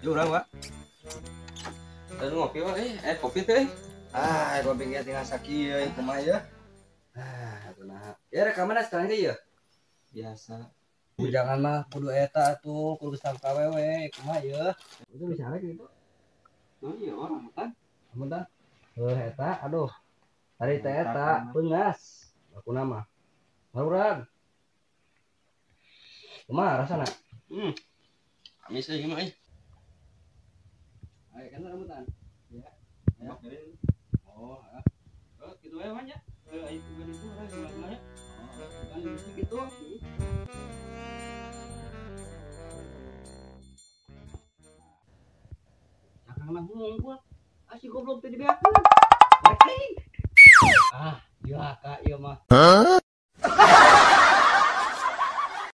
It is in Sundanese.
Yuk urang, Pak. Dan ngopi, Pak. Kopi teh. Ah, kopi ge tinggal sakieu euy kumaha ya. Ah, atuh naha. Ya rek ka mana sekarang teh ya? Biasa. Jangan mah kudu eta atuh, kudu geus kawewe kumaha ya. Itu bisa rek gitu. Oh iya orang hutan. Amun tah. Heuh eta aduh. Tadi teh eta peungas. Aku nama. Marurang. Kumaha rasana? Amis euy mah euy. Ayo kan rambutan. Ya. Ya. Oh, heeh. Oh, gitu we mah nya. Heuh aya tugas itu urang gimana ya? Oh, kan gitu. Cakang mah hungkul. Asih goblok teh dibeakeun. Ah, ieu kak ieu mah.